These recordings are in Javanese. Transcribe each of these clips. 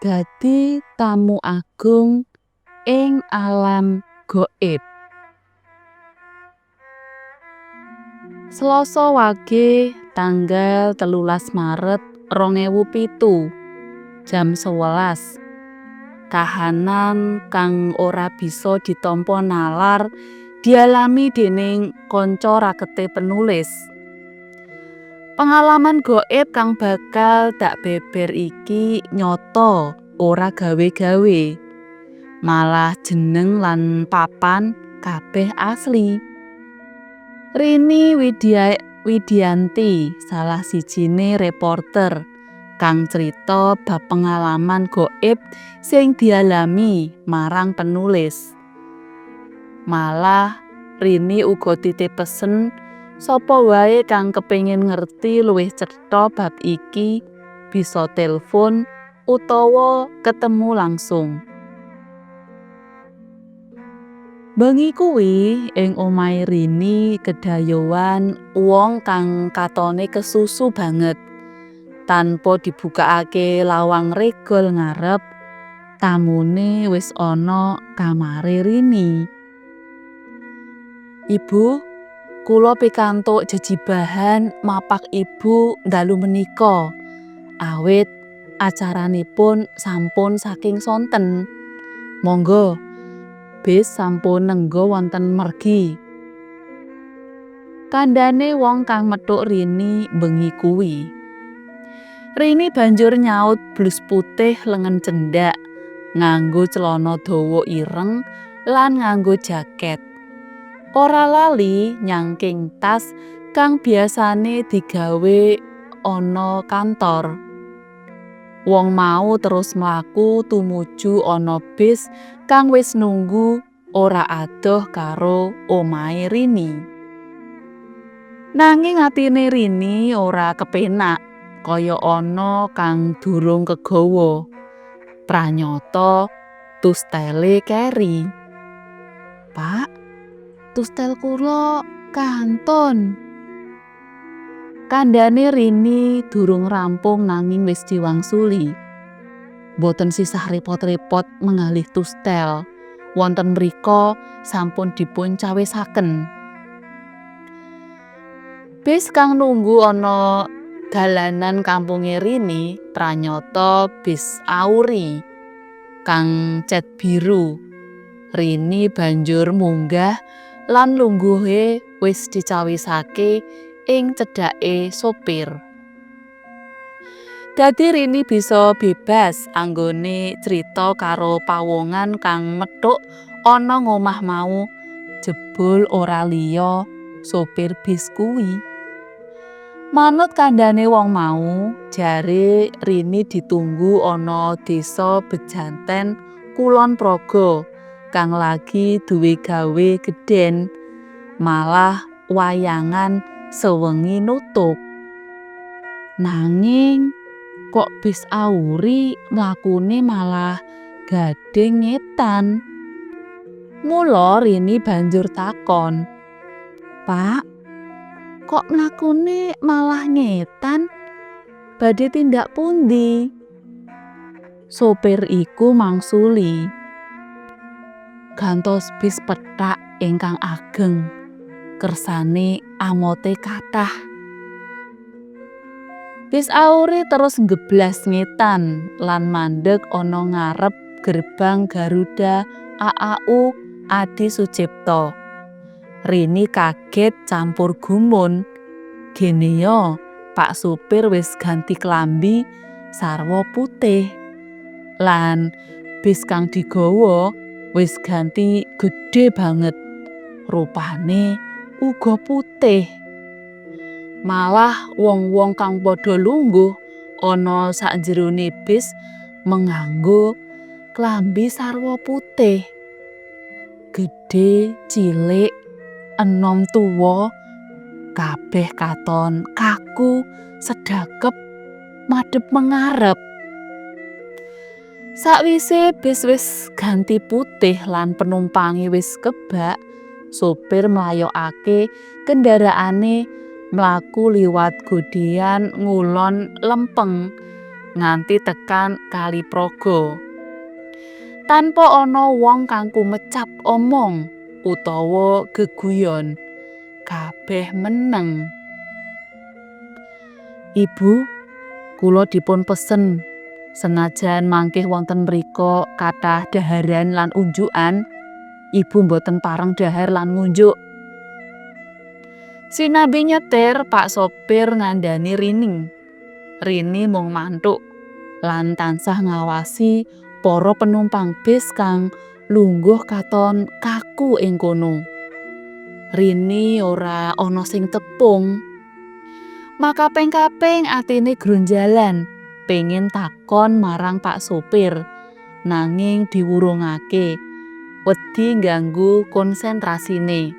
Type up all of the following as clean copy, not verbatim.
Dadi tamu agung ing alam gaib. Selasa Wage tanggal 13 Maret 2007 jam 11. Kahanan kang ora bisa ditampa nalar dialami dening kanca rakete penulis. Pengalaman gaib kang bakal dak beber iki nyata, ora gawe-gawe. Malah jeneng lan papan kabeh asli. Rini Widianti salah sijine reporter kang crita bab pengalaman gaib sing dialami marang penulis. Malah Rini uga titip pesen sapa wae kang kepengin ngerti luwih cetha bab iki bisa telpon utawa ketemu langsung. Bengi kuwi ing omahe Rini kedayowan wong kang katone kesusu banget. Tanpa dibukakake lawang regol ngarep, tamune wis ana kamare Rini. Ibu, kula pikantuk jejibahan mapak ibu dalu menika. Awit acaranipun sampun saking sonten. Monggo, bis sampun nengga wonten mergi. Kandhane wong kang methuk Rini bengi kuwi. Rini banjur nyaut blus putih lengen cendhak, nganggo celana dawa ireng lan nganggo jaket. Ora lali nyangking tas kang biasane digawe ana kantor. Wong mau terus mlaku tumuju ana bis kang wis nunggu ora adoh karo omahe Rini. Nanging atine Rini ora kepenak, kaya ana kang durung kegawa. Pranyata tustele keri. Pak, tustel kula kantun. Kandhane Rini durung rampung nanging wis diwangsuli. Boten sisah repot-repot mengalih tustel. Wonten mrika sampun dipun cawisaken. Bis kang nunggu ana dalanan kampunge Rini pranyata bis Auri kang cet biru. Rini banjur munggah lan lungguhe wis dicawisake ing cedhake sopir. Dadi Rini bisa bebas anggone crita karo pawongan kang methuk ana ngomah mau, jebul ora liya sopir bis kuwi. Manut kandhane wong mau, jare Rini ditunggu ana desa Bejanten Kulon Progo kang lagi duwe gawe gedhen, malah wayangan sewengi nutup. Nanging kok bis Auri mlakune malah gading ngetan. Mula Rini banjur takon, "Pak, kok mlakune malah ngetan? Badhe tindak pundi?" Sopir iku mangsuli, "Gantos bis pethak ingkang ageng, kersane amote kathah." Bis Auri terus nggeblas ngetan lan mandeg ana ngarep gerbang Garuda AAU Adi Sucipto. Rini kaget campur gumun. Gene yo, Pak supir wis ganti klambi sarwa putih. Lan bis kang digawa wis ganti gedhe banget. Rupane uga putih. Malah wong-wong kang padha lungguh ana sakjerone bis menganggo klambi sarwa putih. Gedhe, cilik, enom tuwa, kabeh katon kaku sedakep madhep mengarep. Sakwise bis wis ganti putih lan penumpange wis kebak, sopir mlayokake kendaraane mlaku liwat godean ngulon lempeng nganti tekan Kali Progo. Tanpa ana wong kang kumecap omong utawa geguyon, kabeh meneng. Ibu, kula dipun pesen senajan mangkih wonten mrika kathah dhaharan lan unjukan, ibu mboten pareng dhahar lan ngunjuk. Sinambi nyetir, Pak sopir ngandhani Rini. Rini mung manthuk lan tansah ngawasi para penumpang bis kang lungguh katon kaku ing kono. Rini ora ana sing tepung. Makaping-kaping atine grunjalan, pengin takon marang Pak sopir, nanging diwurungake, wedi ngganggu konsentrasine.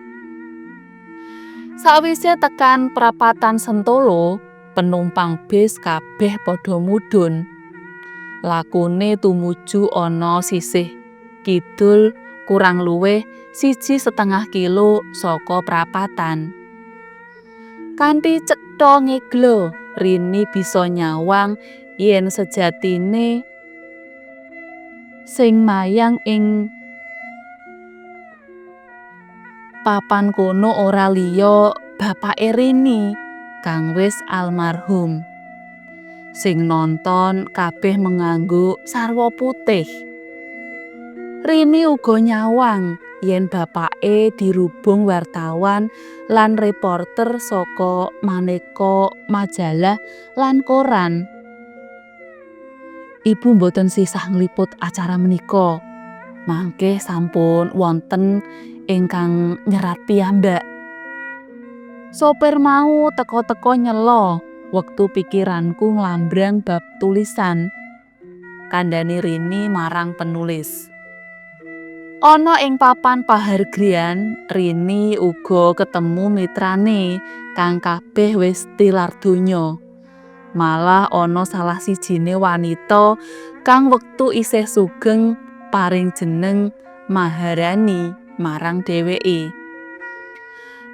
Sawise tekan prapatan Sentolo, penumpang bis kabeh padha mudhun. Lakune tumuju ana sisih kidul kurang luwih 1,5 kilo saka prapatan. Kanthi cetha ngegla, Rini bisa nyawang yen sejatine sing mayang ing papan kono ora liya bapake Rini kang wis almarhum. Sing nonton kabeh menganggo sarwa putih. Rini uga nyawang yen bapake dirubung wartawan lan reporter saka maneka majalah lan koran. Ibu mboten sisah ngliput acara menika. Mangke sampun wonten ingkang nyerat piyambak. Sopir mau teka-teka nyela wektu pikiranku nglambrang bab tulisan. Kandhane Rini marang penulis. Ana ing papan pahargyan, Rini uga ketemu mitrane kang kabeh wis tilar donya. Malah ana salah sijine wanita kang wektu isih sugeng paring jeneng Maharani marang dheweke.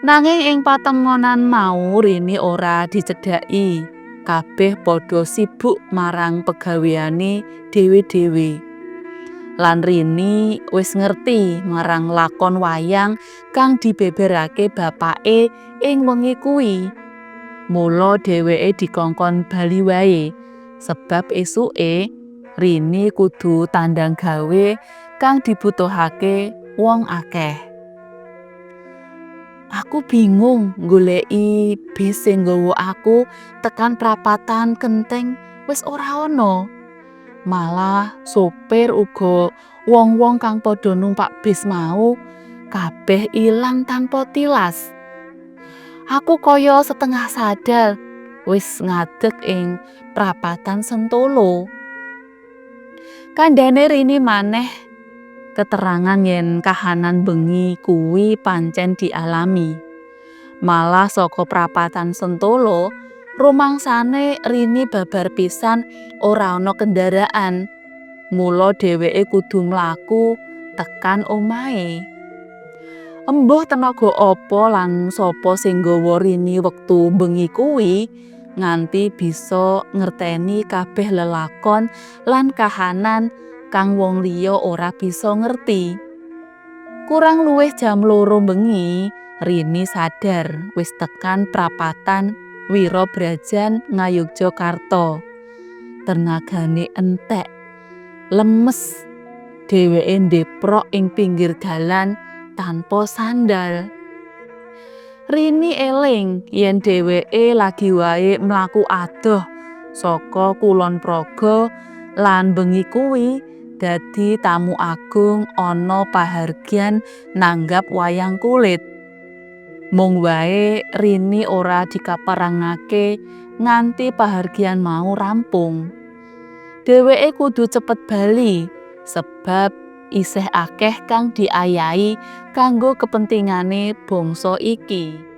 Nanging ing patemonan mau Rini ora dicedhaki. Kabeh padha sibuk marang pegaweane dhewe-dhewe. Lan Rini wis ngerti marang lakon wayang kang dibeberake bapake ing wengi kuwi. Mula dheweke dikongkon bali wae, sebab esuke Rini kudu tandang gawe kang dibutuhake wong akeh. Aku bingung nggoleki bis sing nggawa aku tekan prapatan Kenteng wis ora ana. Malah sopir uga wong-wong kang padha numpak bis mau kabeh ilang tanpa tilas. Aku kaya setengah sadar wis ngadeg ing prapatan Sentolo. Kandhane Rini maneh keterangan yen kahanan bengi kuwi pancen dialami. Malah saka prapatan Sentolo, rumangsane Rini babar pisan ora ana kendaraan. Mula dheweke kudu mlaku tekan omahe. Embuh tenaga apa lan sapa sing nggawa Rini wektu bengi kuwi nganti bisa ngerteni kabeh lelakon lan kahanan kang wong liya ora bisa ngerti. Kurang luwih jam 2 bengi, Rini sadar wis tekan prapatan Wirabrajan Ngayogyakarta. Tenagane entek, lemes. Dheweke ndeprok ing pinggir dalan tanpa sandal. Rini eling yen dheweke lagi wae mlaku adoh saka Kulon Progo lan bengi kuwi dadi tamu agung ana pahargyan nanggap wayang kulit. Mung wae Rini ora dikaparengake nganti pahargyan mau rampung. Dheweke kudu cepet bali sebab isih akeh kang diayahi kanggo kepentingane bangsa iki.